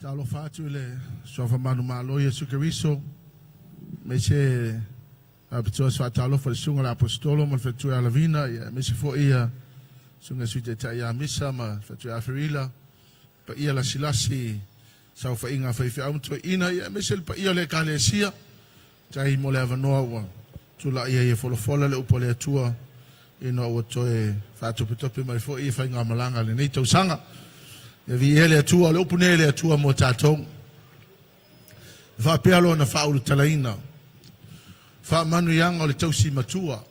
Talofa atu i le Suafa Manumalo Iesu Keriso, aemaise faapitoa se faatalofa i le Susuga i le Aposetolo ma le Faletua ia Lavina, ia aemaise foi ia Susuga i le Sui Taitai ia Misa ma le Faletua ia Aferila, paia lasilasi, saofaiga a faifeau ma toeaiina, ia aemaise le paia o le Ekalesia. Faafetai mo le avanoa ua tulai ai e folafola le upu a le Atua ina ua toe faatopetope mai foi faigamalaga a lenei tausaga. Ia viia le Atua, o le upu nei a le Atua mo tatou. E faapea lona faaulutalaina, faamanuiaga o le tausi matua.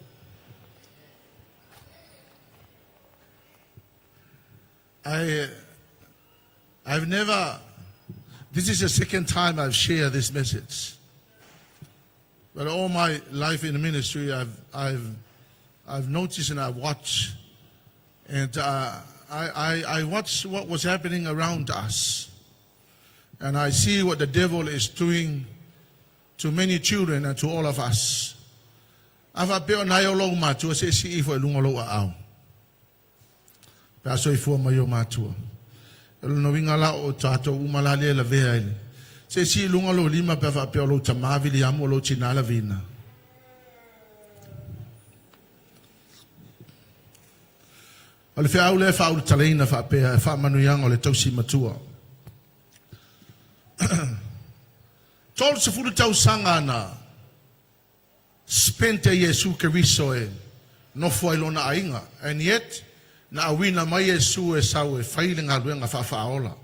I, I've never, this is the second time I've shared this message. But all my life in the ministry, I've, I've, I've noticed and I've watched. And I, I, I watched what was happening around us. And I see what the devil is doing to many children and to all of us. A faapea o nai o lou matua se si ifo i luga o lou aao. Pe a soifua mai o matua. O lona uiga la o tatou uma la lea e lavea i le se isi i luga o lou lima pe a faapea o lou tama Viliamu o lou tina Lavina. O le feau lea e faaulutalaina faapea e faamanuiaga o le tausi matua. 30 tausaga na spent e Iesu Keriso e nofo ai lona aiga, and yet na auina mai Iesu e sau e fai le galuega faafaaola.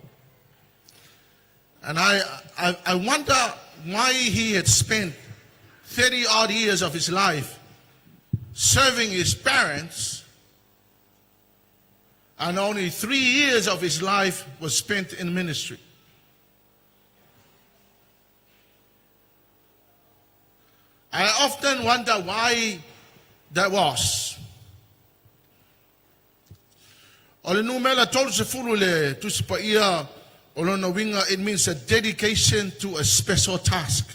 And I, I, I wonder why he had spent 30 odd years of his life serving his parents, and only 3 years of his life was spent in ministry. I often wonder why that was. O le numera 30 i le Tusi Paia o lona uiga, it means a dedication to a special task.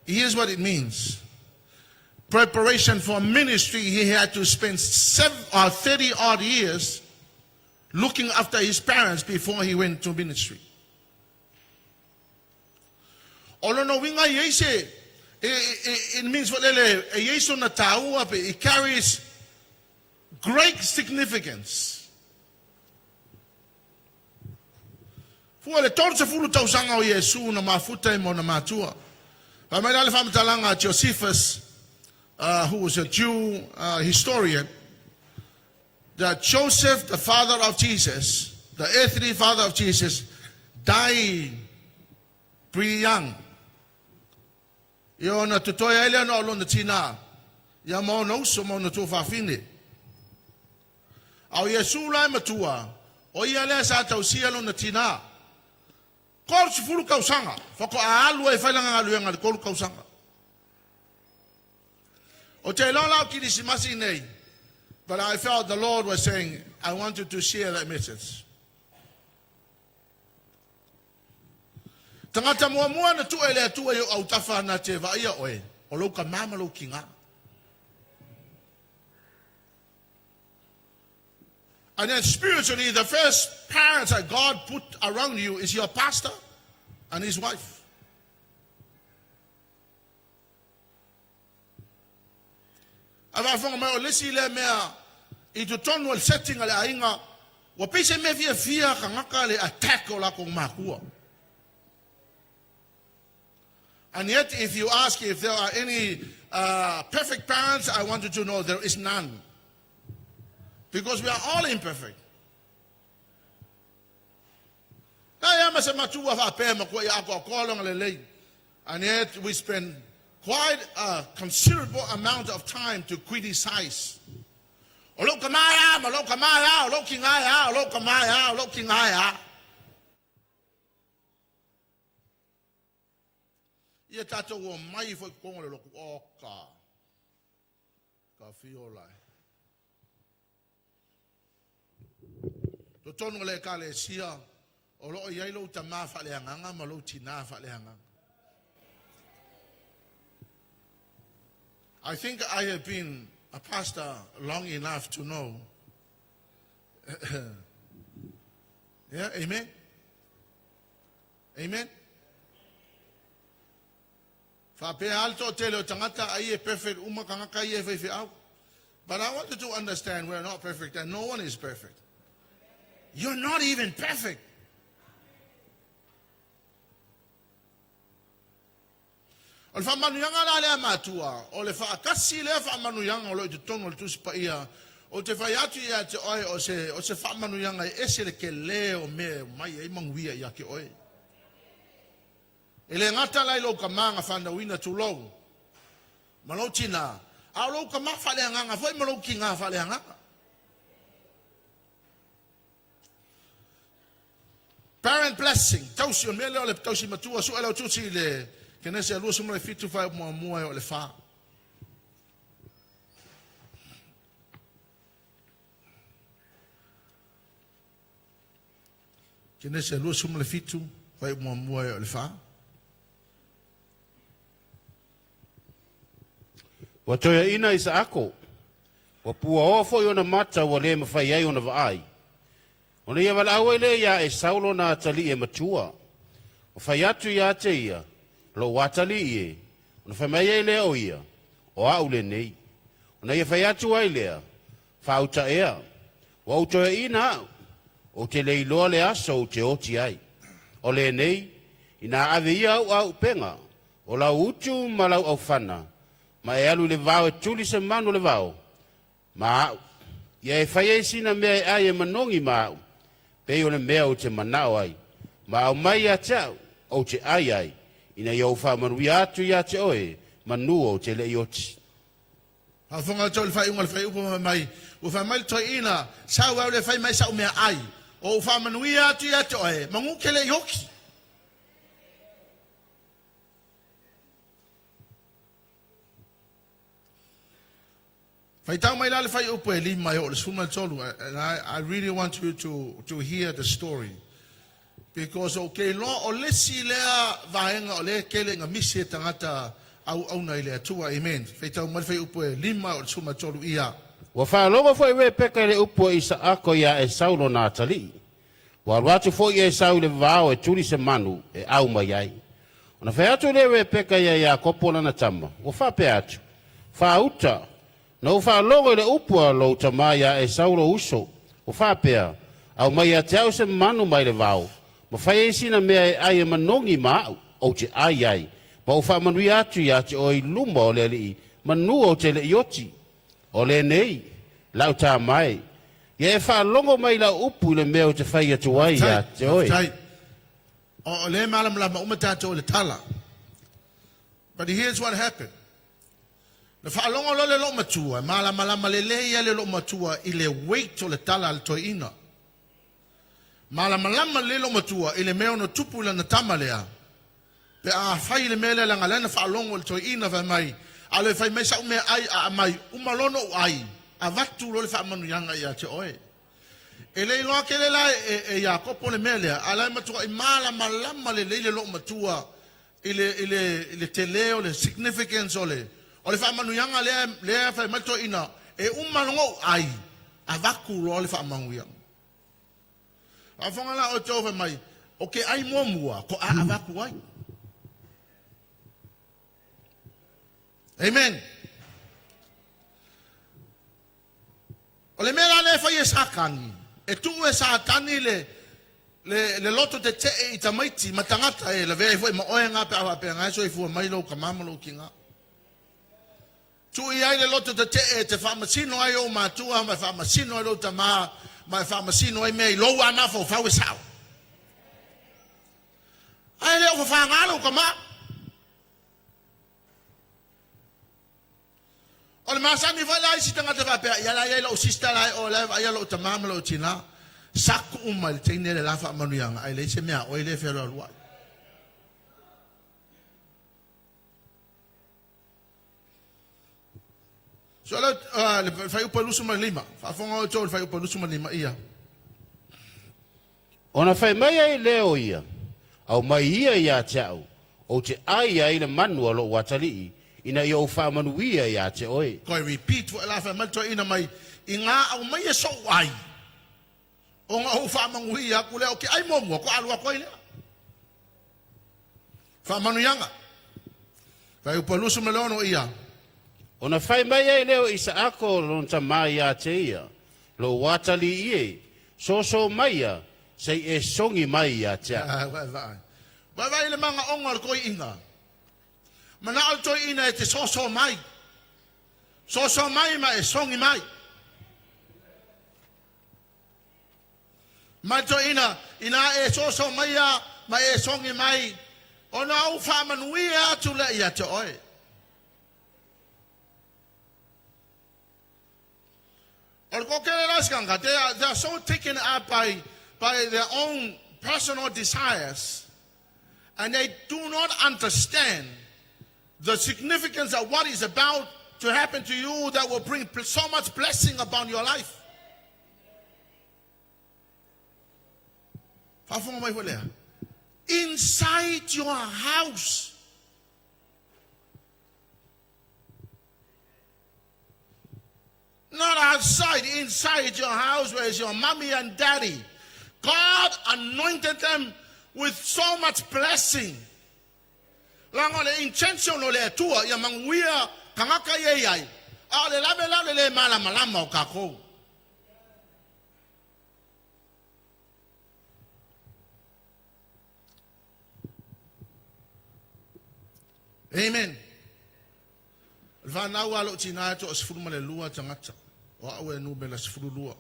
Here's what it means. Preparation for ministry, he had to spend 30 odd years looking after his parents before he went to ministry. O lona uiga i ai se, it means for lele, e i ai sona tāua, it carries great significance. Fua le 30 tausaga o Iesu na mafuta i mona matua. Fa mai la le faamatalaga a Josephus, who was a Jew historian, that Joseph, the father of Jesus, the earthly father of Jesus, died pretty young. Ia ona totoe ai lea na o lona tina, ia ma ona uso ma ona tuafafine. A o Iesu la e matua, o ia lea sa tausia lona tina. 30 tausaga, faatoa alu ai fai lana galuega le 3 tausaga. O te iloa la o Kirisimasi nei, but I felt the Lord was saying, "I want you to share that message." Tagata muamua na tuu e le Atua i ou autafa na te vaaia oe, o lou tamā ma lou tinā. And then spiritually, the first parents that God put around you is your pastor and his wife. A faafofoga mai o le isi lea mea i totonu o le setting a le aiga, ua pei se mea fiafia tagata le attack o latou matua. And yet, if you ask if there are any perfect parents, I want you to know there is none. Because we are all imperfect. Na ia ma se matua faapea ma kua i ako akoa longa lelei. And yet we spend quite a considerable amount of time to criticize. O lou tama ea, ma lou tama ea, o lou tina ea, o lou tama ea, o lou tina ea. Ia tatou o mai foi kongo le lotu o ka. Ka fio lai. Totonu o le ekalesia, o loo i ai lou tama faaleagaga ma lou tina faaleagaga. I think I have been a pastor long enough to know. Yeah, amen. Amen. Faapea lava le toatele o tagata ai e perfect uma tagata ia e faifeau. But I want you to understand we are not perfect and no one is perfect. You're not even perfect. O le faamanuiaga la lea matua, o le faatasi lea faamanuiaga o lo o i totonu o le Tusi Paia, ou te fai atu ia te oe o se, o se faamanuiaga e ese le telē o mea e omai ai manuia ia te oe. E le gata la i lou tama na fanauina, tulou, ma lou tinā, a o lou tama faaleagaga foi ma lou tinā faaleagaga. Parent blessing, tausi, o le mea lea o le tausi matua, sue lau tusi i le Kenese 27 fuaiupu muamua e oo i le 4. Kenese 27 fuaiupu muamua e oo i le 4. Ua toeaina Isaako, ua puaoa foi ona mata ua le mafai ai ona vaai. Ona ia valaau ai lea iā Esau lona atalii e matua. Ua fai atu ia te ia, Lou atalii e, ona fai mai ai lea o ia, O au lenei. Ona ia fai atu ai lea, Faauta ea, ua ou toeaina au, ou te le iloa le aso ou te oti ai. O lenei, inā ave ia au auupega, o lau utu ma lau aufana, ma e alu i le vao e tuli se manu o le vao, ma au, ia e fai ai sina mea e ai e manogi ma au, pei o le mea ou te manao ai, ma aumai ia te au, ou te ai ai, ina ia ou faamanuia atu ia te oe, manu ou te le i oti. Faafofoga outou i le faaiuga o le fuaiupu ma fai mai, Ua fai mai le toeaina, Sau au le fai mai sa'u mea ai, o ou faamanuia atu ia te oe, manu ke le i oti. Faitau mai la le fuaiupu e 5 e oo i le 13, and I really want you to hear the story because ou te iloa o le isi lea vaega o lea e tele ina misi e tagata auauna i le Atua. Amen. Faitau mai le fuaiupu e 5 e oo i le 13 ia. Ua faalogo foi Rebeka i le upu a Isaako iā Esau lona atalii. Ua alu atu foi Esau i le vao e tuli se manu e ʻau mai ai. Ona fai atu lea o Rebeka iā Iakopo lana tama, ua faapea atu, Faauta, na ou faalogo i le upu a lou tama iā Esau lou uso, ua faapea, Aumai ia te au se manu mai le vao, ma fai ai sina mea e ʻai e manogi ma aʻu, ou te ʻai ai, ma ou faamanuia atu iā te oe i luma o le Alii, manu ou te le i oti. O lenei, lau tama e, ia e faalogo mai i lau upu i le mea ou te fai atu ai Faafetai, iā te oe. faafetai. O lea e malamalama uma tatou i le tala. But here's what happened. Na faalogo loa le loomatua, e malamalama lelei lava le loomatua i le weight o le tala a le toeaina. Malamalama lelei le loomatua i le mea ono tupu i lana tama lea, pe a fai le mea lea leaga lea na faalogo i le toeaina fai mai, a le fai mai sa'u mea ai a aumai, uma loa ona ou ai, avatu loa le faamanuiaga ia te oe. E le iloa tele la e Iakopo le mea lea, a o la e matuai malamalama lelei le loomatua i le, i le, i le tele o le significance o le, o le faamanuiaga lea, lea fai mai le toeaina, e uma loa ona ou ai, avatu loa le faamanuiaga. Faafofoga la outou fai mai, o ke ai muamua, ko a avatu ai. Amen. O le mea la lea e fai e Satani, e tuu e Satani le, le, le loto tetee i tamaiti ma tagata e lavea ai foi ma oe ngā pe a faapea nga e soifua mai lou tama ma lou tinā. Tuu i ai le loto tetee e te faamasino ai ou matua ma e faamasino ai lou tama ma e faamasino ai mea i lou lava mafaufau e sao. Ae le o fafaga lou tama. O le masani foi la isi tagata faapea, ia la e i ai lou sister la e o la e vaaia lou tama ma lou tina, saku uma i le teine le la faamanuiaga, ae leai se mea a oe lea e fealualuai. So le, le fuaiupu e 25, faafofoga outou i le fuaiupu e 25 ia. Ona fai mai ai lea o ia, Aumai ia ia te au, ou te ai ai le manu a lou atalii, ina ia ou faamanuia ia te oe. Toe repeat foi la fai mai le toeaina mai, I ngā aumaia so'u ai, ona ou faamanuia aku lea, o ke ai muamua, ko alu aku ai lea. Faamanuiaga. Fuaiupu 26 ia. Ona fai mai ai lea o Isaako lona tamā iā te ia, Lou atalii e, sōsō maia, se i e sogi mai ia te a'u. Ah, vaavaai. Vaavaai i le magaoga o le toeaina. Manao le toeaina e te sōsō mai. Sōsō mai ma e sogi mai. Mai toeaina, inā e sōsō maia ma e sogi mai, ona ou faamanuia atu lea ia te oe. O le toatele la o isi tagata, they are so taken up by their own personal desires and they do not understand the significance of what is about to happen to you that will bring so much blessing upon your life. Faafofoga mai foi lea. Inside your house. Not outside, inside your house where is your mommy and daddy. God anointed them with so much blessing. Leaga o le intention o le Atua ia manuia tagata ia i ai, a o le lave la o le le malamalama o tatou. Amen. O le fanau a lou tina e 12 tagata, o au e numera 12.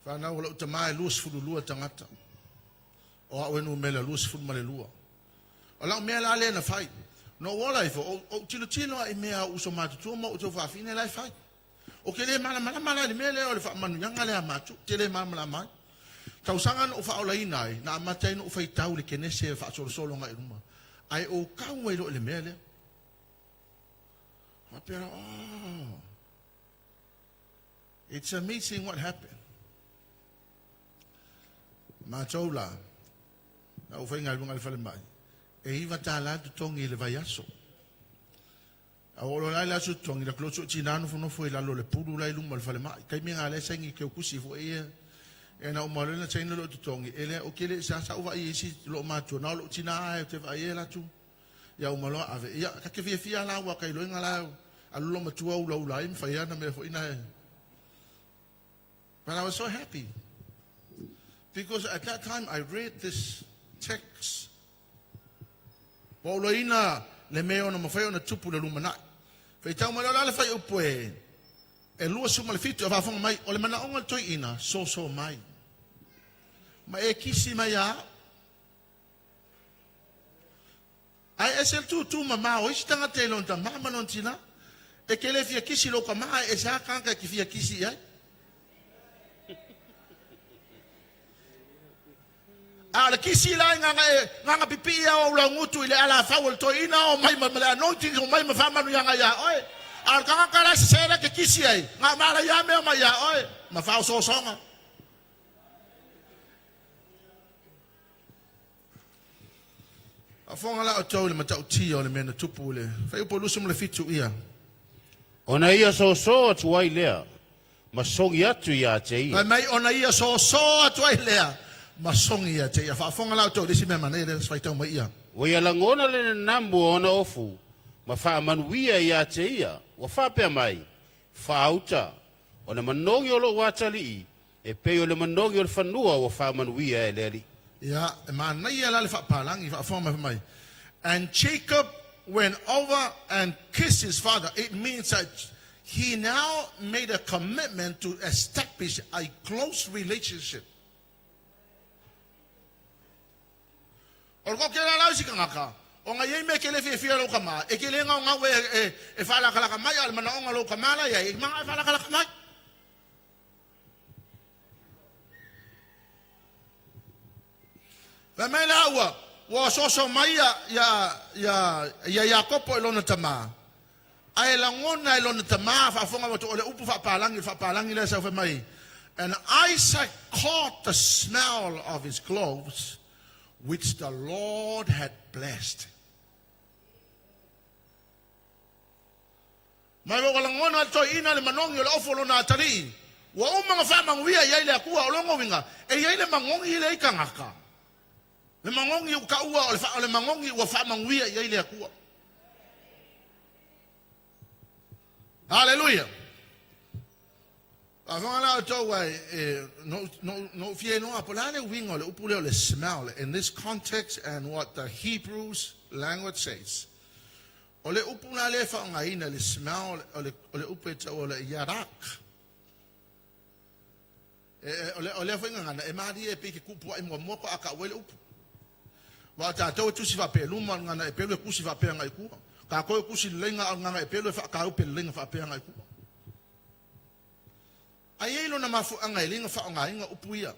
Fanau a lou tamā e 22 tagata, o au e numera 22. O lau mea la lea na fai, na ou ola ifo, ou tilotilo lava i mea a ou uso matutua ma ou tuafafine la e fai. Ou te le malamalama la i le mea lea o le faamanuiaga lea a matua, ou te le malamalama ai. Tausaga na ou faaolaina ai, na amata ai ona ou faitau i le Kenese e faasolosolo agai i luma, ae ou tau ai loa i le mea lea. Faapea la, oh, it's amazing what happened. Matou la, na ou faigaluega i le falemai, e $9 totogi i le vaiaso. A oo loa la i le aso totogi, alu atu loa si ou tina nofonofo i lalo o le pulu la i luma o le falemai. Taimi lena lea saini keukusi foi ia. Ia na uma loa na saini lou totogi, e lea ou te le i sa sa ou vaai i isi loomatua, na o lou tina lava ou te vaai ai alu atu. Ia uma loa ave. Ia ta te fiafia la aua ka iloiga la alu lou matua ulaula ai ma fai ana mea foi na e. But I was so happy because at that time I read this text. Ua ou loina le mea e ono mafai ona tupu i le lumanai. Faitau mai loa la le fuaiupu e e 27 e faafofoga mai, o le manaoga o le toeaina, soso mai. Ma e kisi mai ia au. Ae ese le tūtū mamao o isi tagata i lona tamā ma lona tinā. E te le fia kisi i lou tamā, ae ese lava tagata e te fia kisi i ai. A o le kisi la i gaga e gaga pipii a ou laugutu i le alafau o le toeaina o mai ma le anointing o mai ma faamanuiaga ia oe. A o le tagata la e sese la e te kisi ai, na o malaia mea mai ia oe ma faaosoosoga. Faafofoga la outou i le matautia o le mea na tupu i le fuaiupu 27 ia. Ona ia sōsō atu ai lea ma sogi atu iā te ia. Fai mai ona ia sōsō atu ai lea ma sogi ia te ia. Faafofoga la outou i le isi mea manaia lea faitau mai ia. Ua ia lagona le nanamu o ona ofu ma faamanuia iā te ia, ua faapea mai, Faauta, o le manogi o lou atalii, E pei o le manogi o le fanua ua faamanuia e le Alii. Ia, e manaia la le faapalagi, faafofoga mai fai mai, And Jacob went over and kissed his father. It means that he now made a commitment to establish a close relationship. O le toatele la o isi tagata, ona e i ai mea e te le fiafia i lou tama, e te le gaogao e faalakalaka mai, a o le manaoga o lou tama la e i ai, e manao e faalakalaka mai. Fai mai la ua, ua ososo mai ia, ia, ia, ia Iakopo i lona tama, ae lagona e lona tama, faafofoga atu, o le upu faapalagi, le faapalagi lea sau fai mai, And Isaac caught the smell of his cloves, which the Lord had blessed. Mai ua lagona e le toeaina le manogi o le ofu o lona atalii, ua uma ona faamanuia i ai le Atua. O lona uiga, e i ai le manogi lea i tagata. Le magogi ua taua o le, o le magogi ua faamanuia i ai le Atua. Haleluia. Faafofoga la outou ai e no no no fia iloa po o le a le uiga o le upu lea o le smell in this context and what the Hebrews language says. O le upu la lea e faaaogaina le smell o le upu e taua o le yarak. E, e, o, le, o lea foi gagana e malie e pei ke kupua'i muamua ko a ta'u ai le upu. Aua o tatou e tusi faapea i luma, o le gagana Eperu e tusi faapea agai i tua. Tatou e tusi lelei a o le gagana Eperu e faataupe lelei faapea agai i tua. Ae i ai lona mafuaaga e le na faaaogaina upu ia.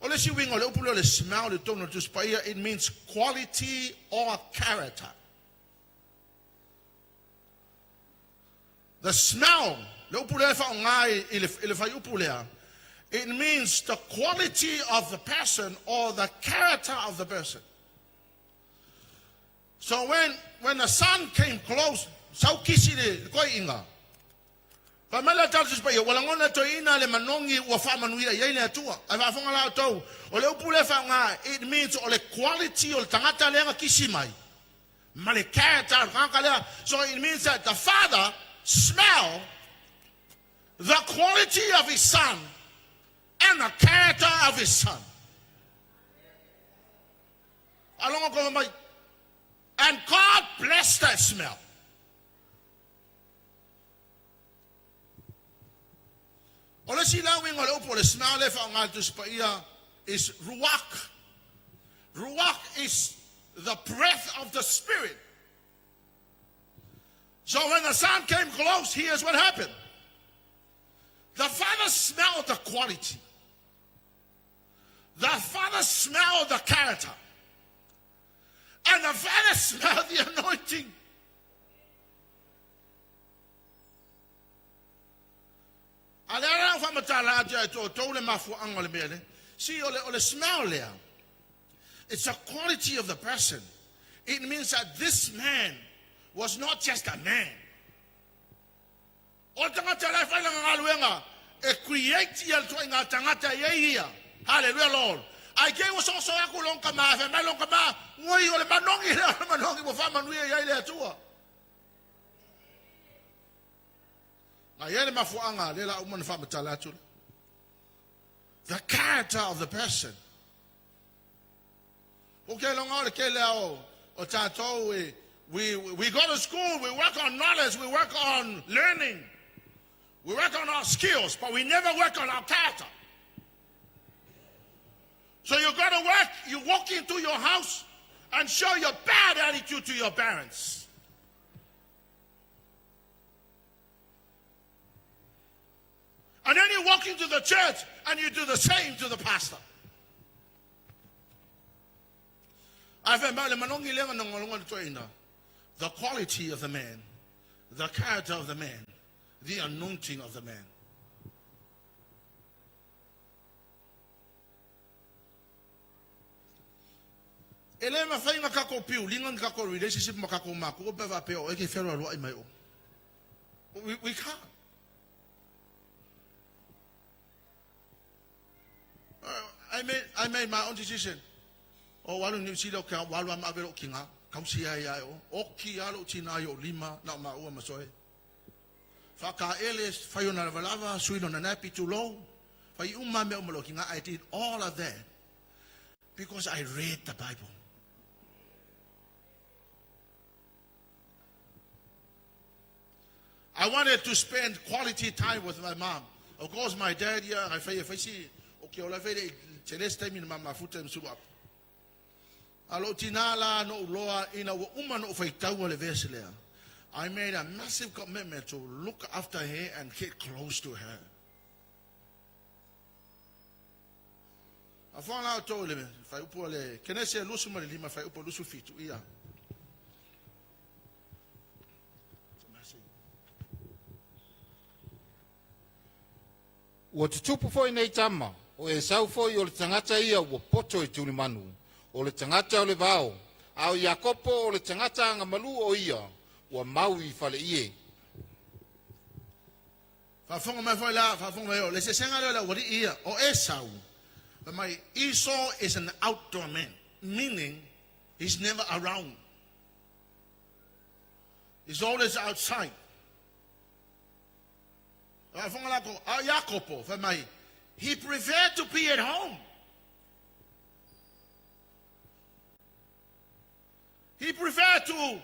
O le isi uiga o le upu lea o le smell i totonu o le Tusi Paia, it means quality or character. The smell, le upu lea e faaaoga i le fuaiupu lea, it means the quality of the person or the character of the person. So when the son came close, sau kisi le toeaina. Fai mai le tala Tusi Paia, ua lagona e toeaina le manogi ua faamanuia i ai le Atua. Ae faafofoga la outou, o le upu lea e faaaoga, it means o le quality o le tagata lea na kisi mai. Ma le character o le tagata lea. So it means that the father smell the quality of his son and the character of his son. Faalogo kova mai. And God blessed that smell. O le isi la uiga o le upu o le smell lea e faaaoga i le Tusi Paia is ruach. Ruach is the breath of the spirit. So when the son came close, here's what happened. The father smelled the quality. The father smelled the character. And the father smelled the anointing. A le ala au faamatala atu ia outou le mafuaaga o le mea lea. See, o le smell lea, it's a quality of the person. It means that this man was not just a man. O le tagata la e fai lana galuega e create ia le ituaiga tagata e i ai ia. Hallelujah Lord. Ae kei ua soso aku lona tama ae fai mai lona tama, Oi, o le manogi lea, o le manogi ua faamanuia i ai le Atua. Na i ai le mafuaaga lea la uma na faamatala atu lea. The character of the person. Ou te iloga o le tele o, o tatou e, we go to school, we work on knowledge, we work on learning, we work on our skills, but we never work on our character. So you go to work, you walk into your house and show your bad attitude to your parents. And then you walk into the church and you do the same to the pastor. Ae fai mai le manogi lea na lagolago le toeaina. The quality of the man, the character of the man, the anointing of the man. E le mafai ona tatou piuliga ni tatou relationship ma tatou matua pe faapea o oe e te fealoaloai mai o. We can't. I made my own decision. O ua alu i Niu Sila, ok, ua alu lava ma ave lou tina, tausi ai ia e o. Oki lava lou tina i ou lima, na o maua ma soe. Faataele, fai ona lavalava, sui lona nappy, tulou. Fai uma lava mea uma lou tina. I did all of that because I read the Bible. I wanted to spend quality time with my mom. Of course, my dad, ia, ai fai e fai si, o ke ola fai le, tele se taimi na ma mafuta ma sulu apu. A lou tina la no uloa ina ua uma no faitaua le verse lea. I made a massive commitment to look after her and get close to her. A fofoga la outou i le fuaiupu o le Kenese 25 fuaiupu 27, ia. Ua tutupu foi nei tama, o Esau foi o le tagata ia ua poto i tulimanu, o le tagata o le vao, a o Iakopo o le tagata agamalu o ia, ua mau i faleie. Faafofoga mai foi la, faafofoga mai o le sesega lea o le aualii ia, o Esau, fai mai, Esau is an outdoor man. Meaning, he's never around. He's always outside. Iakopo, fai mai, he preferred to be at home. He preferred to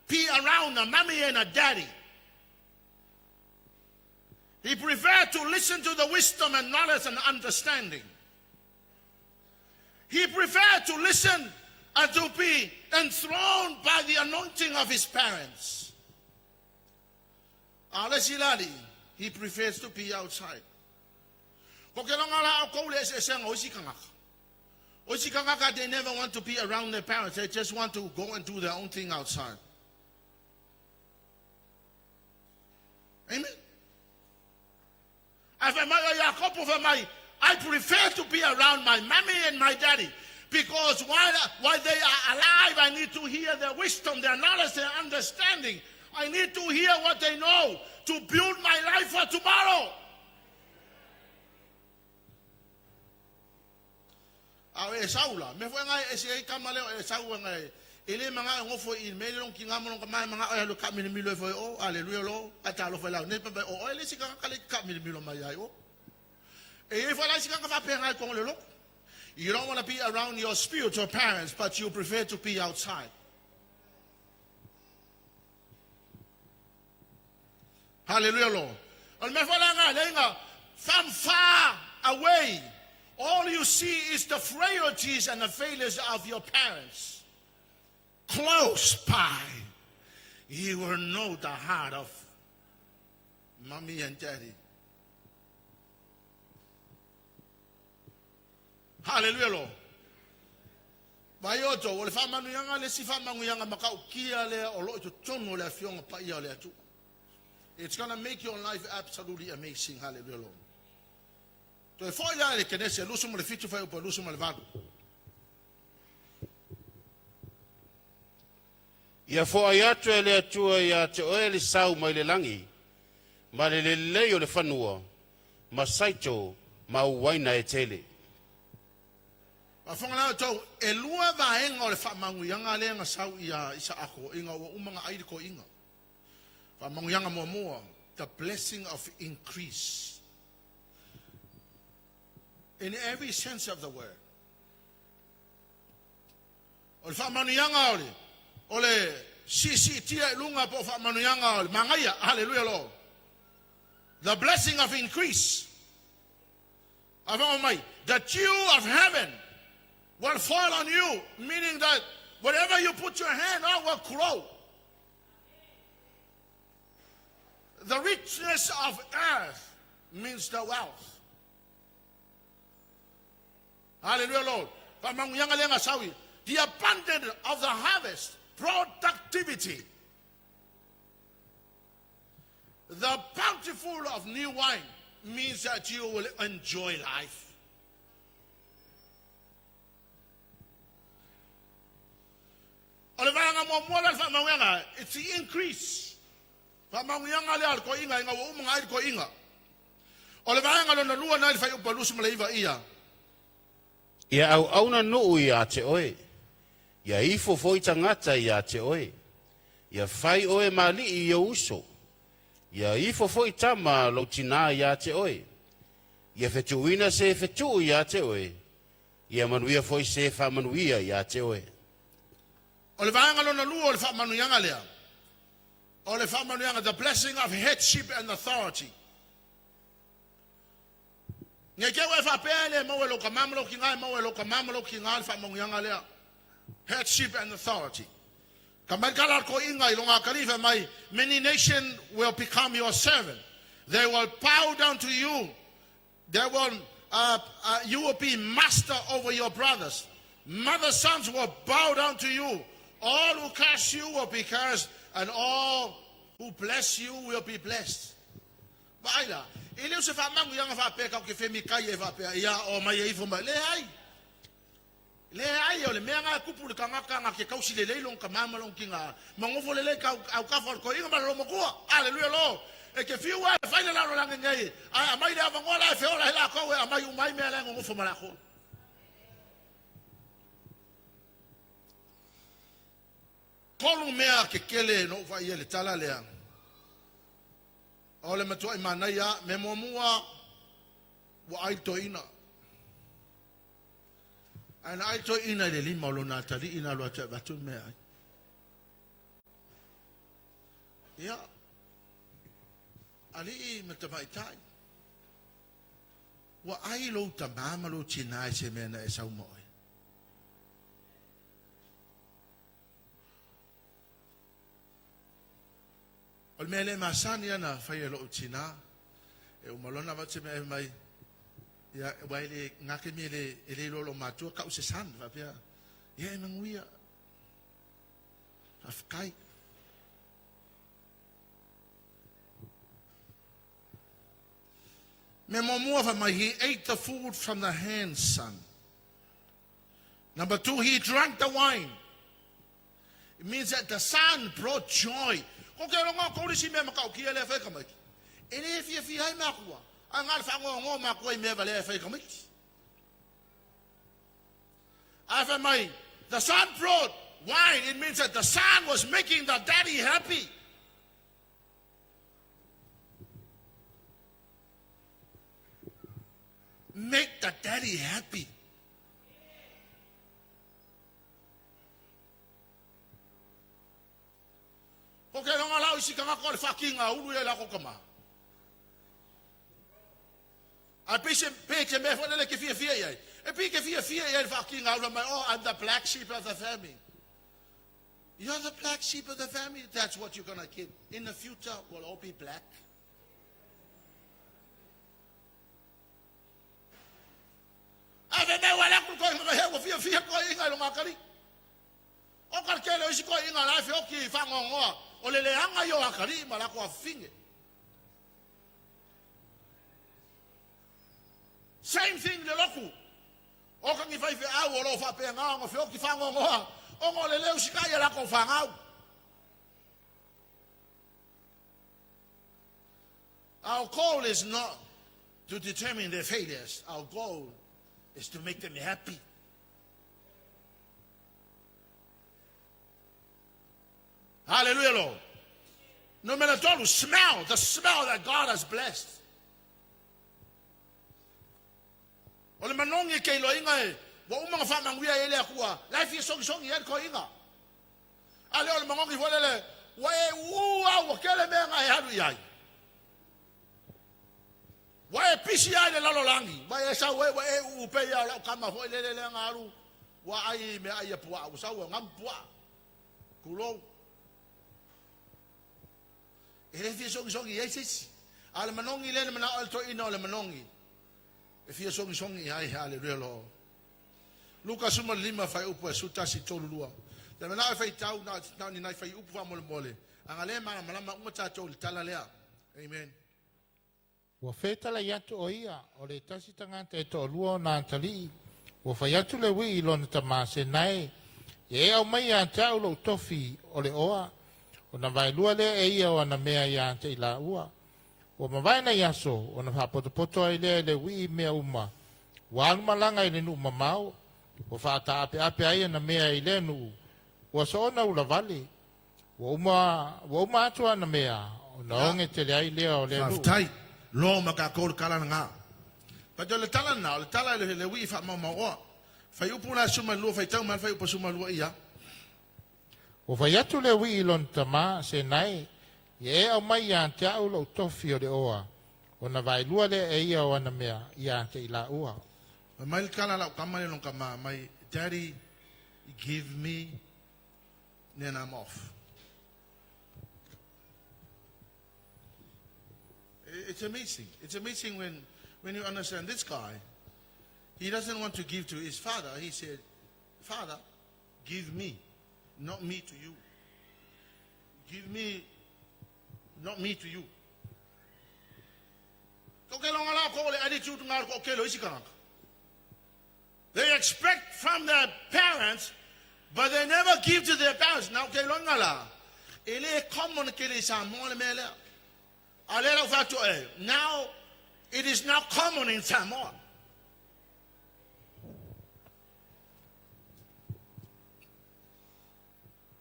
be around a mommy and a daddy. He preferred to listen to the wisdom and knowledge and understanding. He preferred to listen and to be enthroned by the anointing of his parents. A le silali, he prefers to be outside. Ko ke longa la o kou le ese ese o isi kangaka. O isi kangaka, they never want to be around their parents. They just want to go and do their own thing outside. Amen. I prefer to be around my mommy and my daddy because while they are alive, I need to hear their wisdom, their knowledge, their understanding. I need to hear what they know to build my life for tomorrow. A o Esau la, me fue ngai e se kama le o Esau ngai. E le manga ngo fo i me long ki ngamo long ka mai manga o lo ka mi mi lo fo o hallelujah lo a ta lo fo la ne pa o o le si ka ka le ka mi mi lo mai ai o. E e fo la si ka ka fa pe ngai kong le lo. You don't want to be around your spiritual parents, but you prefer to be outside. Hallelujah, Lord. O le mea fo la ngai le inga, from far away, all you see is the frailties and the failures of your parents. Close by, you will know the heart of mommy and daddy. Hallelujah, Lord. Vai o tō, o le whaamanuiaga le si whaamanuiaga makaukia lea o loo i totonu o le afioga paia o le Atua. It's going to make your life absolutely amazing. Hallelujah, Lord. Toe foi la le Kenese, 27 fuaiupu 28. Ia foai atu e le Atua ia te oe le sau mai le lagi, ma le lelei o le fanua, ma saito, ma uaina e tele. Faafofoga la outou, e lua vaega o le faamanuiaga lea na sau ia Isaako ina ua uma na ai le toeaina. Faamanuiaga muamua, the blessing of increase. In every sense of the word. O le faamanuiaga o le, o le siisiitia i luga po o faamanuiaga o le magaia. Hallelujah, Lord. The blessing of increase. Faafofoga mai, the dew of heaven will fall on you, meaning that whatever you put your hand on will grow. The richness of earth means the wealth. Hallelujah, Lord. Faamanuiaga lea na sau i. The abundance of the harvest, productivity. The bountiful of new wine means that you will enjoy life. O le vaega muamua lea o le faamanuiaga, it's the increase. Faamanuiaga lea a le toeaina ina ua uma na ai le toeaina. O le vaega lona lua na i le fuaiupu 29 ia. Ia auauna nuu ia te oe, ia ifo foi tagata ia te oe, ia fai oe ma alii i ou uso, ia ifo foi tama a lou tinā ia te oe, ia fetuuina se fetuu ia te oe, ia manuia foi se faamanuia ia te oe. O le vaega lona lua o le faamanuiaga lea, o le faamanuiaga, the blessing of headship and authority. Nei te ua e faapea e le maua e lou tama ma lou tinā, e maua e lou tama ma lou tinā le faamanuiaga lea. Headship and authority. Ka mai kala ko inga i longa kalifa mai, many nations will become your servant. They will bow down to you. They will, you will be master over your brothers. Mother's sons will bow down to you. All who curse you will be cursed, and all who bless you will be blessed. Vaai la, e le o se faamanuiaga faapea tatou te femikai ai faapea, ia o mai e ifo mai. Leai. Leai, o le mea na e tupu i le tagata na te tausi lelei lona tama ma lona tina, ma nofo lelei ka autafa o le toeaina ma le loomatua. Aleluia Lord. E te fiu lava e fai le lalolagi nei, ae aumai le avanoa la e feola ai latou e aumai uma ai mea la e nonofo ma latou. Tolu mea kekele na ou vaaia i le tala lea. O le matuai manaia, mea muamua, ua ai le toeaina. Ae na ai le toeaina i le lima o lona atalii na alu atu e avatu le meaai. Ia, alii ma tamaitai, ua ai lou tamā ma lou tinā i se mea na e sau ma oe. O le mea le masani lava na fai e lou tinā, e uma loa ona avatu se meaai fai mai, ia, aua e le, na taimi e le, e le iloa e lou matua tau se son, faapea, ia e manuia, faafetai. Mea muamua fai mai, he ate the food from the hand, son. Number two, he drank the wine. It means that the son brought joy. Ko ke rongo ko le si mea matautia lea fai tamaiti. E le fiafia ai makua. A ngā le whaangoangoa makua i mea valea e fai tamaiti. A fai mai, the son brought wine. It means that the son was making the daddy happy. Make the daddy happy. Ko ke rongo lau isi kangaka o le whakinga ulu ia lako kama. A pe se pe te mea whanele ke fia fia iai. E pi ke fia fia iai le whakinga ulu mai, oh, I'm the black sheep of the family. You're the black sheep of the family. That's what you're gonna get. In the future, we'll all be black. A fe mea wale aku koe nga he ua fia fia koe inga i lo ngakari. O ka kele o isi koe inga la e feoki i whangongoa o le leanga i o akari ma lako a finge. Same thing le loku. O ka ngi whai wheau o lo whapea ngā o feoki whangongoa o ngō le leu sika i a lako whangau. Our goal is not to determine their failures. Our goal is to make them happy. Hallelujah, Lord. Numero tolu, smell, the smell that God has blessed. O le manogi e ke iloaina e ua uma ona faamanuia ai le Atua, la e fia sogisogi ai le toeaina. A lea o le manogi foi lele, ua e uu a ua tele mea na e alu i ai. Ua e pisi ai le lalolagi, ua e sau ai, ua e uu pei a o lau kama foi lele lea na alu, ua ai i meaai a puaa, ua sau ua gamu puaa. Tulou. E le fia sogisogi i ai se isi. A o le manogi lea na manao ai le toeaina o le manogi. E fia sogisogi i ai, haleluia Lord. Luka 15 fuaiupu e 11 3 2. Te manao e faitau na o ni nai fuaiupu faamolemole. A na le malamalama uma tatou i le tala lea. Amen. Ua fetalai atu o ia, o le tasi tagata e toalua ona atalii, ua fai atu le uii i lona tamā, Senae, ia e aumai ia te au lou tofi o le oa, ona vaelua lea e ia o ana mea ia te i laua. Ua mavae nai aso, ona faapotopoto ai lea e le uii mea uma, ua alu malaga i le nuu mamao, ua faataapeape ai ana mea i lea nuu, ua soona ulavale. Ua uma, ua uma atu ana mea, ona oge tele ai lea o lea nuu. Faafetai. Lo ma tatou le tala lena. But o le tala lena, o le tala i le uii faamaomaoa. Fuaiupu la 12, faitau mai le fuaiupu 12 ia. Ua fai atu le uii i lona tamā, Senae, ia e aumai ia te au lou tofi o le oa, ona vaelua lea e ia o ana mea ia te i laua. Fai mai le tala a lau tama i lona tamā mai, Daddy, give me, then I'm off. It's amazing. It's amazing when you understand this guy. He doesn't want to give to his father. He said, Father, give me, not me to you. Give me, not me to you. Ko ke longa la ko le attitude ngā ko ke lo isi kanaka. They expect from their parents, but they never give to their parents. Now ke longa la. E le common ke le Samoa le mea lea. A le lau whatu e. Now, it is now common in Samoa.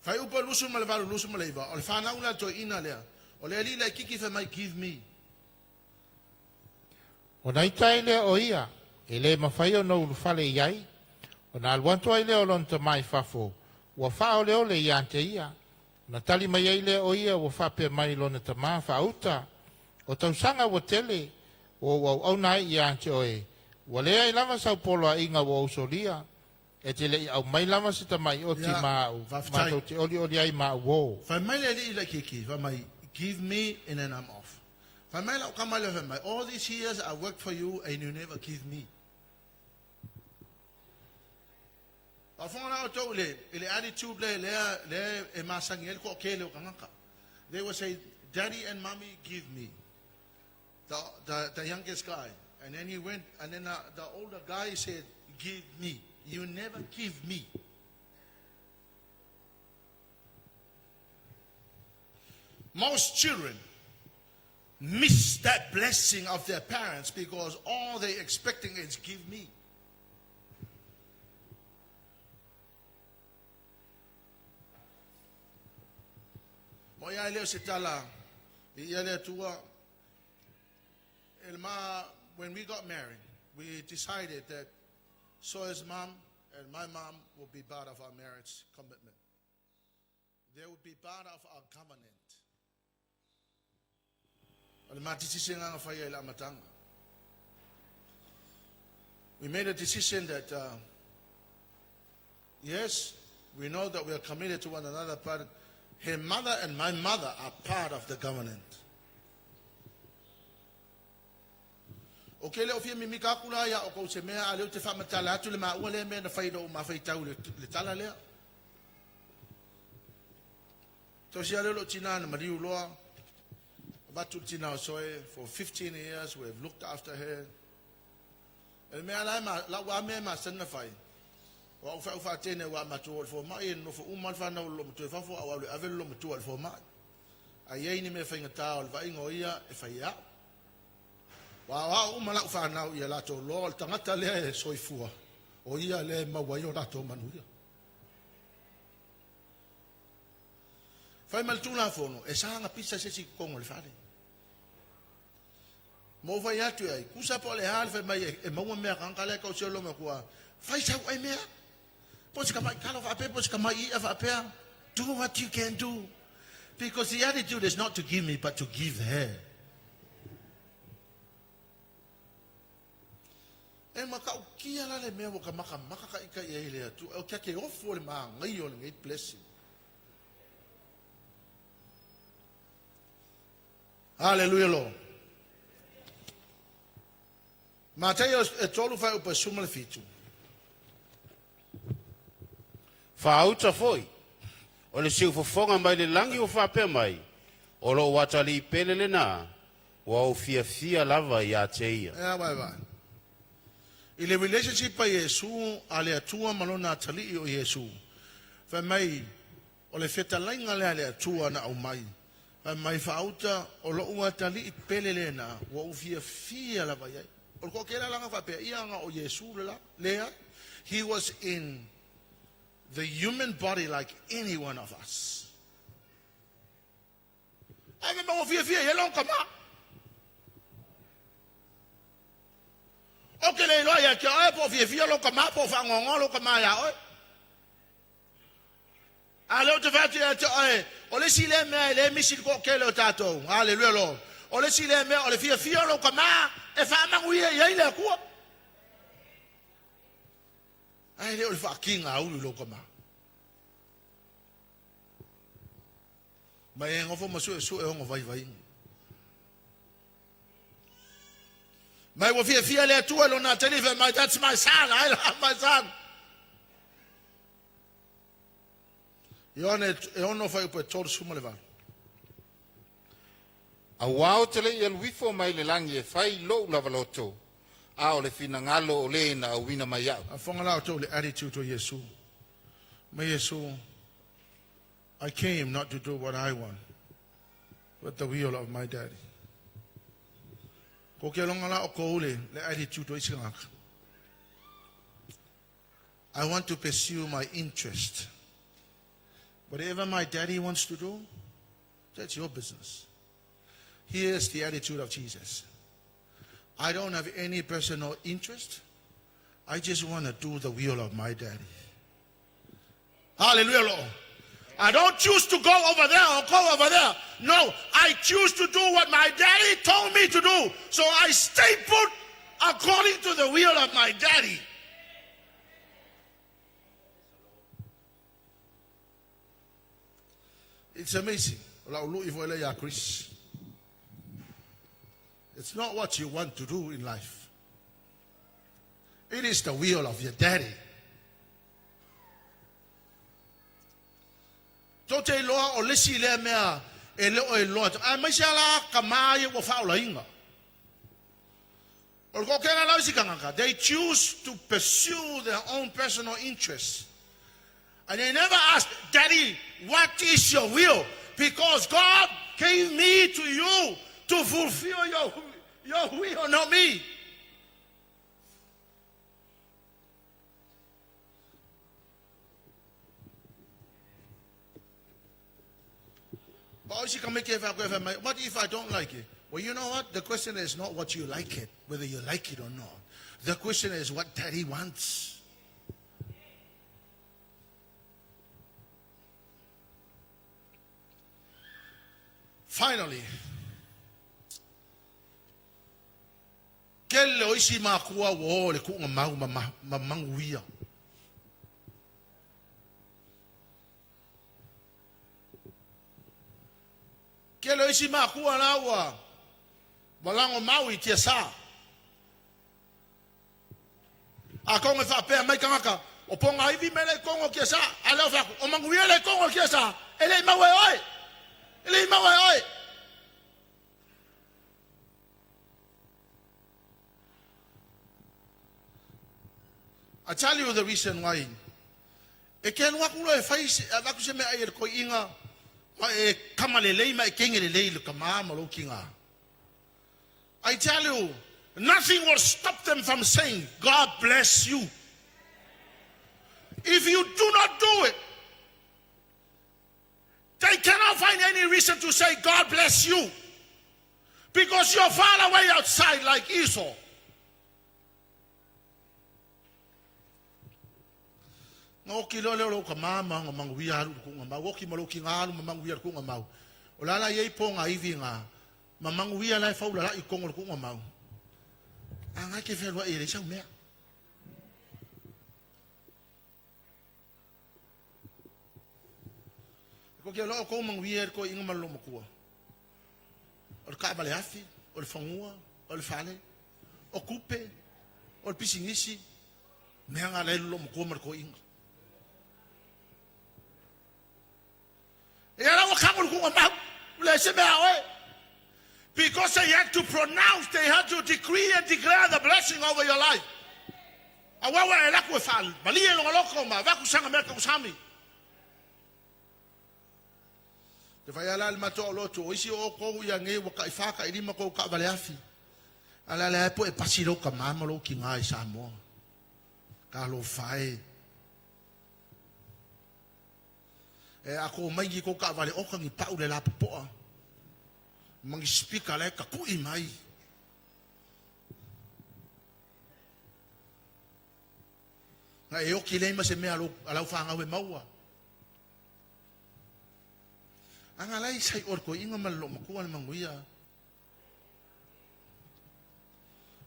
Fuaiupu 28, 29, o le fanau lea a le toeaina lea, o le alii laitiiti fai mai, Give me. Ona ita ai lea o ia, e le mafai ona ulufale i ai, ona alu atu ai lea o lona tamā i fafo, ua faaoleole ia te ia. Ona tali mai ai lea o ia ua faapea mai i lona tamā, “Faauta, o tausaga ua tele ua ou auauna ai ia te oe, ua leai lava sau poloaiga ua ou solia, e te le i aumai lava se tamai oti Ia, ma au, faafetai. matou te olioli ai ma au uō.” Fai mai le alii laitiiti, fai mai, Give me and then I'm off. Fai mai lau tama lea fai mai, All these years I worked for you and you never give me. Faafofoga la outou i le, i le attitude lea, lea, lea e masani ai le toatele o tagata. They will say, Daddy and mommy give me. The, the, the youngest guy. And then he went, and then the, the older guy said, Give me. You never give me. Most children miss that blessing of their parents because all they expecting is give me. Mo ia leo se tala, i ia le Atua, Elma, when we got married, we decided that Sawyer's mom and my mom will be part of our marriage commitment. They will be part of our covenant. O le matisise nganga whaia i la matanga. We made a decision that, yes, we know that we are committed to one another, but her mother and my mother are part of the covenant. O ke le o fia mimika aku la ia o kou se mea a leo te whaamatala atu le maua lea mea na whai o mawhaitau le, le tala lea. Tau sia leo lo tina na mariu loa. Avatu le tina o soe for 15 years we have looked after her. E le mea la ma la ua mea ma sanna fai. O au whau whaatene wa matua o le fōmai e nofo uma le whanau lo matua e fafo au au le ave lo matua o le fōmai. A iei ni mea whaingatā o le vainga o ia e whai au. Wa wa uma lau whanau ia latou loa o le tagata lea e soifua. O ia lea e maua ai o latou manuia. Fai ma le Tulafono, e sa agapisa se isi i totonu o le fale. Ma ou fai atu i ai, Kusa po o le a le fai mai e maua mea tagata lea e tausia lou matua, fai sau ai mea. Po o se tamai talo faapea, po o se tamai i'a faapea. Do what you can do. Because the attitude is not to give me, but to give her. E matautia la le mea ua ka makamaka ka ika i ai le Atua. O ke ake ofu o le māgaia o lenei blessing. Hallelujah, Lord. Mataio e tolu fuaiupu e 17. Faauta foi, o le siufofoga mai le lagi ua faapea mai, O lou atalii pele lenā, ua ou fiafia lava ia te ia. Ea vaevae. I le relationship a Iesu a le Atua ma lona atalii o Iesu, fai mai, o le fetalaiga lea a le Atua na aumai, fai mai, Faauta, o lou atalii pele lena, ua ou fiafia lava i ai. O le toatele lava faapea, ia aga o Iesu le la. Leai. He was in the human body like any one of us. Ae fai mai ua fiafia i ai lona tama. Ou te le iloa ia te oe po o fiafia lou tama po o faanoanoa lou tama iā oe. A lea ou te fai atu ia te oe, o le isi lea mea e le misi i le toatele o tatou. Haleluia Lord. O le isi lea mea o le fiafia o lou tama e faamanuia i ai le Atua. Ae le o le faatigaulu i lou tama. Ma e nofo ma suesue ona vaivaiga. Mai ua fiafia le Atua i lona atalii fai mai, That's my son, I love my son. Ioane e ono fuaiupu e 38. Auā ou te le i alu ifo mai le lagi e fai lou lava loto, a o le finagalo o le na auina mai iaʻu. Faafofoga la outou i le attitude o Iesu. Mai Iesu, I came not to do what I want, but the will of my daddy. Ko ke longa la o kou le, le attitude o isi tagata. I want to pursue my interest. Whatever my daddy wants to do, that's your business. Here's the attitude of Jesus. I don't have any personal interest. I just want to do the will of my daddy. Hallelujah, Lord. I don't choose to go over there or go over there. No, I choose to do what my daddy told me to do. So I stay put according to the will of my daddy. It's amazing. It's not what you want to do in life. It is the will of your daddy. Tou te iloa o le isi lea mea e le o iloa atu, aemaise lava la tama ia ua faaolaina. O le toatele la o isi tagata, they choose to pursue their own personal interests and they never ask, Daddy, what is your will? Because God gave me to you to fulfill your, your will, not me. What if I don't like it? Well, you know what? The question is not what you like it, whether you like it or not. The question is what daddy wants. Finally, kele o isi makua ua o le kuʻuga mau ma, ma, ma manuia. Kele o isi makua la ua walago mau i tiasa. A kongo e faapea mai tagata, o Pogaivi me le kongo kia sa, a leo faku, o manuia le kongo kia sa, e le mau e oe. E le mau e oe. I tell you the reason why. E ke alu aku loa e fai se, avatu se mea ai e le koiinga, ma e kama lelei ma e kenge lelei le kama ma lou kinga. I tell you, nothing will stop them from saying, God bless you. If you do not do it, they cannot find any reason to say, God bless you. Because you're far away outside like Esau. Na oki loa lea o lou tama ma ona manuia alu i le kuʻuga mau, oki ma lou kina alu ma manuia i le kuʻuga mau. O le a la i ai po gaivi na ma manuia la e faulalaʻi i totonu o le kuʻuga mau. A na e te fealuaʻi e leai sau mea. E koke loa o kou manuia e le toeaina ma le loomatua. O le taavale afi, o le fanua, o le fale, o tupe, o le pisinisi, mea na la e le loomatua ma le toeaina. Ia la ua kago le kuʻuga mau, le se mea oe. Because they had to pronounce, they had to decree and declare the blessing over your life. A wawa e laku e whaal, malie longa loko ma, vaku sanga mea ka usami. Te whai ala le matua o lotu, o isi o kou ia ngei wa ka i whaka i lima kou ka vale afi. Ala le po e pasi lo ka mama lo ki ngā i Samoa. Ka lo whae. E a ko mai ki kou ka vale oka ngi pau le la popoa. Mangi spika le ka kui mai. Na e oki lei ma se mea lo alau whangau e maua. Anga lai sai or ko inga ma lo makua le manguia.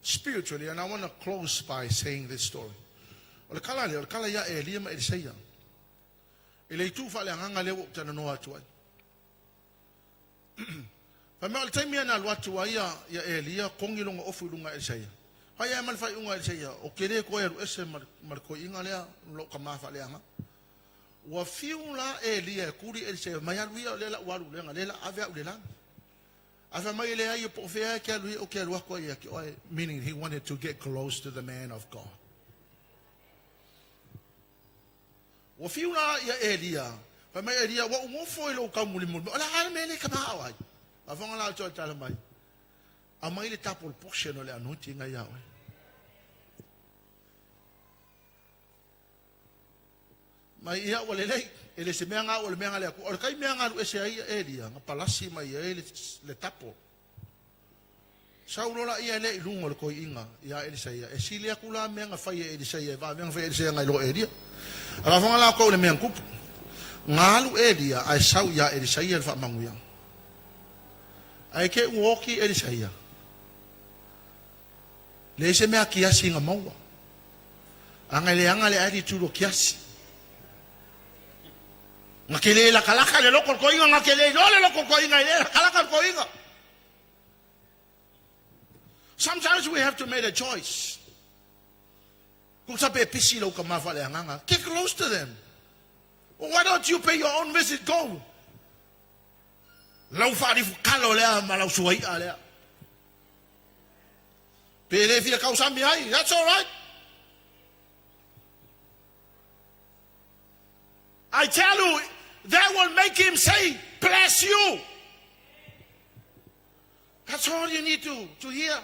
Spiritually, and I want to close by saying this story. O le kala lea, o le kala ia Elia ma Eliseia. I le itu faaleagaga lea ua ou talanoa atu ai. Fai mai o le taimi na alu atu ai ia, ia Elia, kogi lona ofu i luga Eliseia. Fai ai ma le faaiuga a Eliseia, o ke le koe alu ese ma le, ma le koiinga lea, lo ka ma faaleaga. Ua fiu la Elia e kuli Eliseia, mai alu ia o lea la ua alu leaga, lea la ave au le lagi. A fai mai e leai o po o fea e ke alu ia o ke alu aku ai ia ke oe, meaning he wanted to get close to the man of God. Ua fiu la ia Elia, fai mai Elia, ua ou nofo i lou taumulimuli, o le a le mea lea e kamāʻo ai? A fonga la o tala mai, aumai le double portion o le anointing ai ia oe. Mai ia ua lelei, e le se mea ngā o le mea ngā le aku. O le kai mea ngā lu ese ai Elia, nga palasi mai ai le tapo. Saulo la ia le i luga o le koiiga ia Elisaia. E sili aku la mea nga fai e Elisaia e vave nga fai e Elisaia ngai lo Elia. A lafonga la kou le mea kupu. Ngalu Elia ai sau ia Elisaia le whaamanguia. Ai ke uoki Elisaia. Le se mea kiasi nga maua. Anga le anga le attitude o kiasi. Nga ke le lakalaka le loko koiga nga ke le lo le loko koiga le lakalaka le koiga. Sometimes we have to make a choice. Kung sa pe pisi lau ka mafa le anganga, get close to them. Well, why don't you pay your own visit? Go. Lau whaarifu kalo lea ma lau suaia lea. Pe le fia kausami ai, that's all right. I tell you, that will make him say, bless you. That's all you need to hear.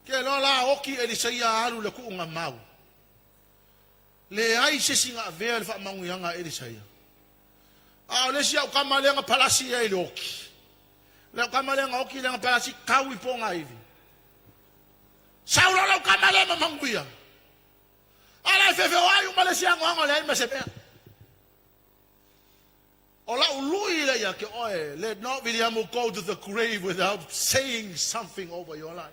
Ke loa la oki Elisaia alu le kuunga mau. Le ai se singa avea le whaamanguianga Elisaia. A o le si au kamalenga palasi ia i le oki. Le au kamalenga oki lenga palasi kau i ponga ivi. Saulo lau kamalenga manguia. Ala e fefe o ai umale si ango ango le ai masepea. O la ului le ia ke oe, let not William go to the grave without saying something over your life.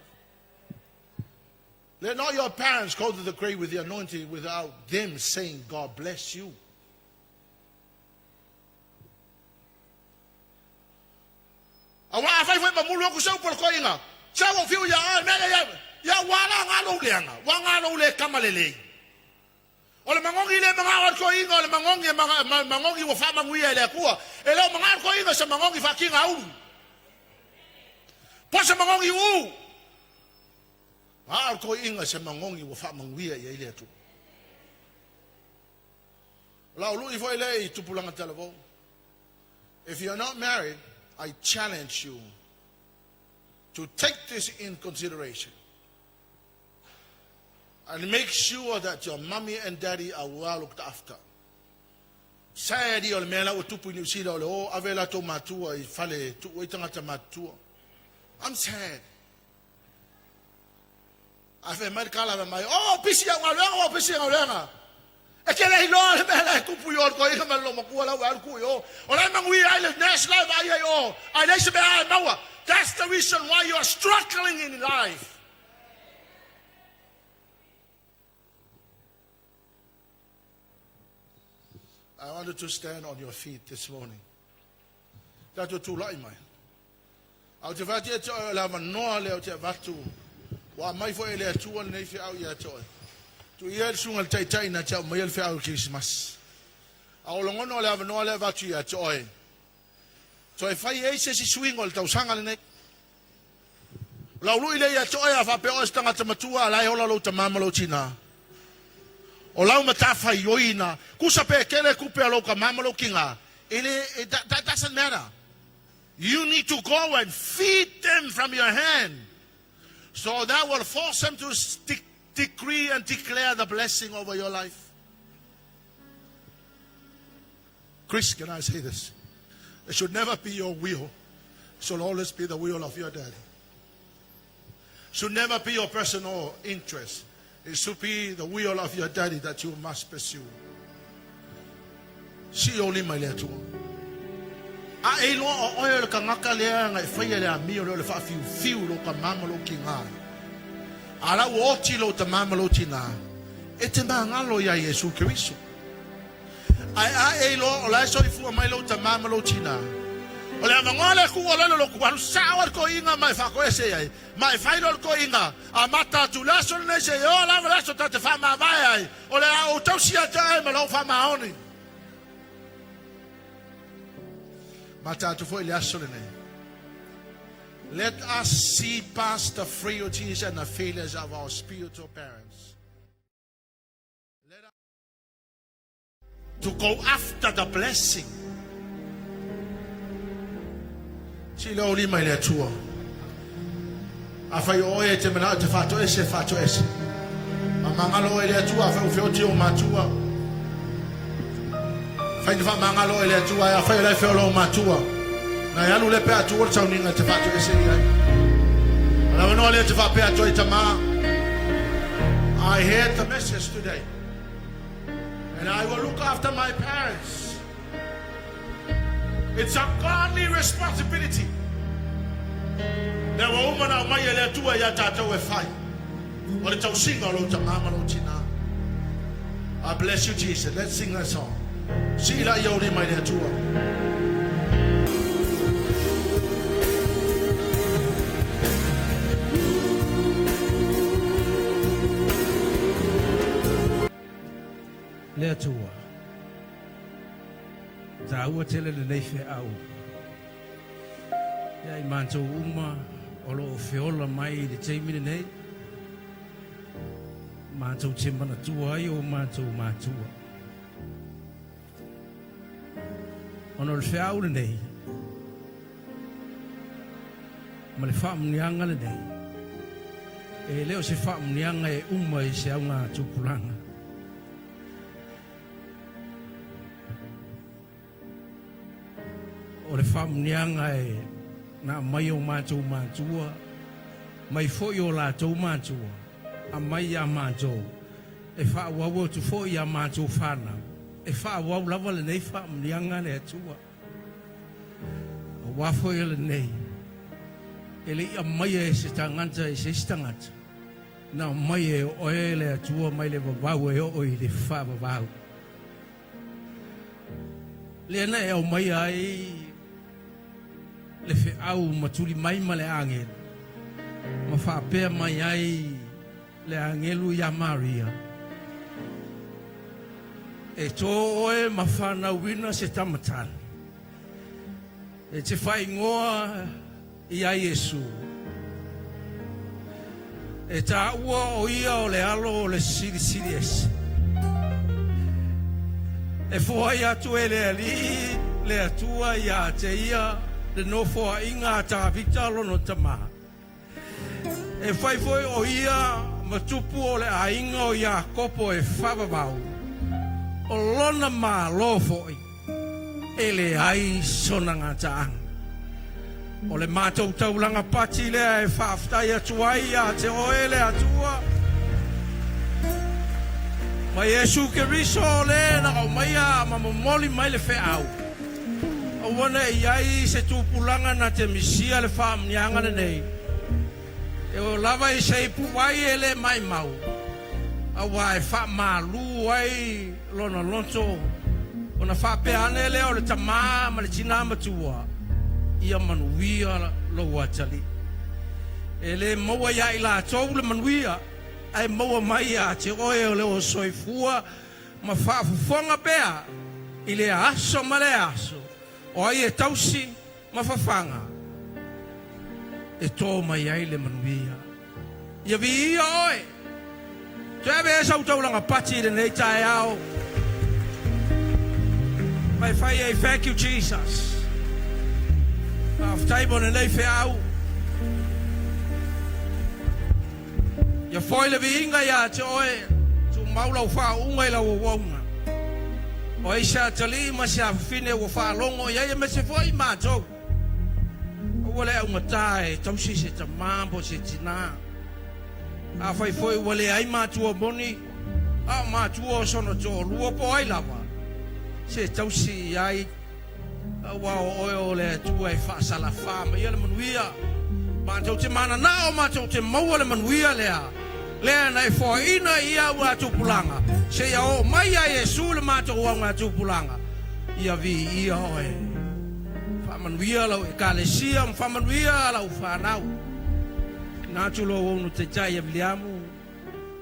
Let not your parents go to the grave with the anointing without them saying, God bless you. A wa a fai foi mamulu aku sau polo koinga. Sa o fiu ia a mele ia. Ia wala ngalo leanga. Wa ngalo le kamalele. O le mangongi le manga o koinga o le mangongi mangongi wa fa manguia le akua. E le manga koinga sa mangongi fa kinga ulu. Po sa mangongi u. A koinga sa mangongi wa fa manguia ia ile atu. La ulu ifo ile i tupulanga talavo. If you're not married, I challenge you to take this in consideration and make sure that your mommy and daddy are well looked after. Sad o le mea lau tupu i New Zealand o le o ave la tō matua i fale tu oi tangata matua. I'm sad. A fe mai kala mai, oh pisi au ngaluenga, oh pisi ngaluenga. E ke le iloa le mea le kupu i o ko ika ma lo makua lau alu ku i o. O le mangui ai le nes lai vai ai o. Ai le se mea ai maua. That's the reason why you are struggling in life. I want you to stand on your feet this morning. Tātou tūlai mai. Au te whati e te oe o le avanoa le au te avatu. Wa mai fo e le atua nei whiau ia te oe. Tu ia le sunga le taitai na te au mai le whiau Christmas. A o longono o le avanoa le avatu ia te oe. Toi whai e se si swing o le tausanga le nei. Lau lui le ia te oe a whape oe tangata matua a lai hola lau tamama lau tina. O lau matawhai oina. Kusa pe kele kupe a lau ka mama lau kinga. That doesn't matter. You need to go and feed them from your hand. So that will force them to decree and declare the blessing over your life. Chris, can I say this? It should never be your will. It should always be the will of your daddy. It should never be your personal interest. It should be the will of your daddy that you must pursue. Si oli mai le atua. A e loa o oe o le kangaka lea ngai whaia le amio le o le whaafiu fiu lo ka mama lo ki ngā. A lau oti lo ta mama lo tina. E te mangalo ia Yesu Kristo. Ai a e loa o lai so i fua mai lo ta mama lo tina. O le avangoa le ku o lelo lo ku alu sao al ko inga mai whako ese ai. Mai whai lo ko inga. A mata tu laso le se o la laso ta te wha vai ai. O le a o tausi a te ai ma lau wha maoni. Mata atu foi le aso le nei. Let us see past the frailties and the failures of our spiritual parents. Let us to go after the blessing. Si le oli mai le atua. A whai oe te mana o te whāto ese, whāto ese. Faamagalo oe e le Atua, afai ua feoti ou matua. Fai na faamagalo oe e le Atua, ae afai o la e feola ou matua, na e alu lea pe a tuua le sauniga e te faatoese i ai. O le avanoa lea e te faapea atu ai, Tama, I heard the message today, and I will look after my parents. It's a godly responsibility. Lea ua uma ona aumai e le Atua ia tatou e fai. O le tausiga o lou tama ma lou tina. I bless you Jesus. Let's sing that song. Sii laia ou lima i le Atua. Le Atua. Taua tele lenei feau. Ia i matou uma o lo o feola mai i le taimi lenei, matou te manatua ai o matou matua. Ona o le feau lenei, ma le faamuniaga lenei, e le o se faamuniaga e uma i se auga tupulaga. O le faamuniaga e na aumai o matou matua, mai foi o latou matua, aumai ia matou, e faaauau atu foi ia matou fanau, e faaauau lava lenei faamuniaga a le Atua. Aua foi o lenei, e le i aumaia e se tagata i se isi tagata, na aumai e oe le Atua mai le vavau e oo i le faavavau. Lea na e aumaia ai le feau ma tuli mai ma le agelu, ma faapea mai ai le agelu iā Maria, E tō oe ma whanauina se tamatane, e te whaingoa iā Iesu. E tāua o ia o le alo o le Silisili Ese. E foai atu e le Alii le Atua iā te ia le nofoaiga a Tavita lona tama. E fai foi o ia ma tupu o le aiga o Iakopo e faavavau, o lona malo foi e leai sona gataaga. O le matou taulaga pati lea e faafetai atu ai ia te oe le Atua, ma Iesu Keriso o le na aumaia ma momoli mai le feau. Aua ne i ai se tupulaga na te misia le faamuniaga lenei, e oo lava i se ipuvai e le maimau, aua e faamalu ai lona loto, ona faapea ane lea o le tama ma le tina matua, Ia manuia lou atalii. E le maua ia i latou le manuia, ae maua mai ia te oe o le o soifua ma faafofoga pea i lea aso ma lea aso, o ai e tausi ma fafaga e tō mai ai le manuia. Ia viia oe! Toe ave ai sau taulaga pati i lenei taeao. Ma e fai ai, Thank you Jesus. Faafetai mo lenei feau. Ia foi le viiga ia te oe, tumau lau faauuga i lau auauna. O ai se atalii ma se afafine ua faalogo i ai aemaise foi i matou. Aua le augata e tausi se tama po o se tina. Afai foi ua leai matua moni, a o matua o sona toalua po o ai lava, se tausi i ai Aua o oe o le Atua e faasalafa maia le manuia. Matou te mananao matou te maua le manuia lea, lea na e foaina i ia augatupulaga, seia oo mai ia Iesu le matou augatupulaga, ia viia oe. Faamanuia lau Ekalesia ma faamanuia lau fanau. Ina atu lou aunu taitai ia Viliamu,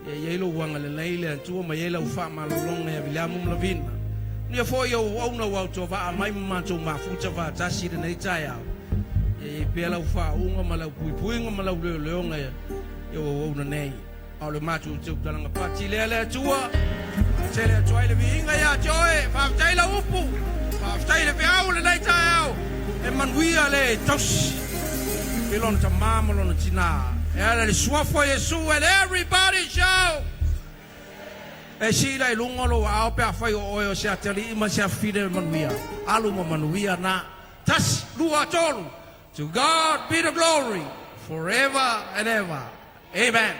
Ia i ai lou agalelei le Atua ma i ai lau faamalologa ia Viliamu ma Lavina. Manuia foi ou auauna ua autovaa mai ma matou mafuta faatasi i lenei taeao. Ia i ai pea lau faauuga ma lau puipuiga ma lau leoleoga i ou auauna nei. A o le matou tautalaga pati lea le Atua, tele atu ai le viiga ia te oe. Faafetai lau upu, faafetai le feau o lenei taeao. E manuia le tausi i lona tama ma lona tina. E ala i le suafa o Iesu and everybody shout! E sii la i luga lou aao pe afai o oe o se atalii ma se afafine manuia. Alu ma manuia na. Tasi, lua, tolu. To God be the glory forever and ever. Amen.